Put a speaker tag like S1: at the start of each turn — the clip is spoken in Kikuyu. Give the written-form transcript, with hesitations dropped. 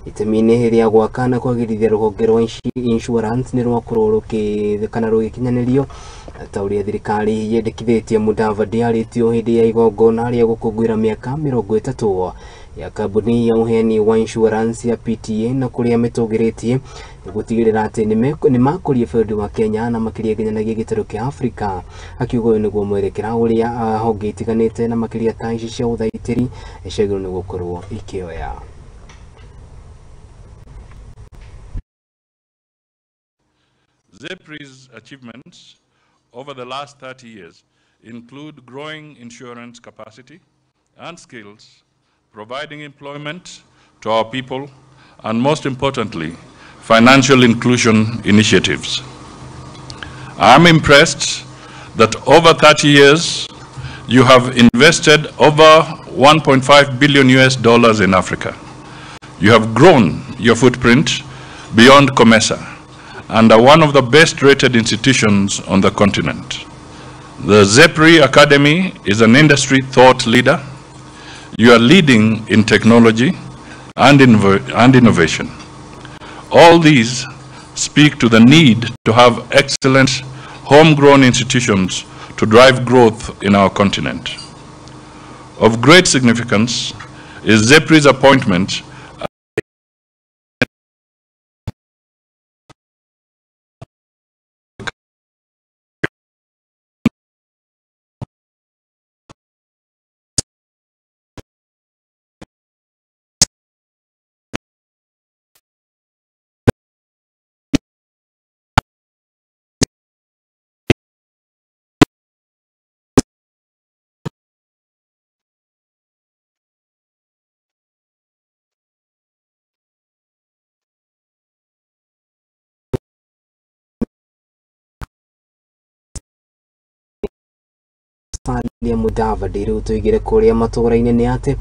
S1: Itemi-inĩ rĩa gwaka na kwagĩrithia rũhonge rwa insurance nĩ rwakorwo kana rũgĩkinyanĩrio ta ũrĩa thirikari yendekithĩtie. Mudavadi arĩtio hĩndĩ ya igongona rĩa gũkũngũĩra mĩaka 30 ya kambuni ya ũheani wa insurance ya PTA na kũrĩa mĩtũgĩrĩtie gũtigĩrĩra atĩ nĩ makũria bũrũri wa Kenya na makĩria nginyanagia gĩtarũ kĩa Afrika. Akiuga ũyũ nĩguo mwerekera ũrĩa honge itiganĩte na makĩria ta ici cia ũthaitĩri ciagĩrĩirwo nĩ gũkorwo ikĩoya.
S2: ZEPRI's achievements over the last 30 years include growing insurance capacity and skills, providing employment to our people, and most importantly, financial inclusion initiatives. I'm impressed that over 30 years, you have invested over $1.5 billion US in Africa. You have grown your footprint beyond COMESA and are one of the best rated institutions on the continent. The ZEPRI Academy is an industry thought leader. You are leading in technology and innovation. All these speak to the need to have excellent homegrown institutions to drive growth in our continent. Of great significance is ZEPRI's appointment
S1: Musalia Mudavadi rĩu tũigire kũrĩa matũra-inĩ nĩ atĩ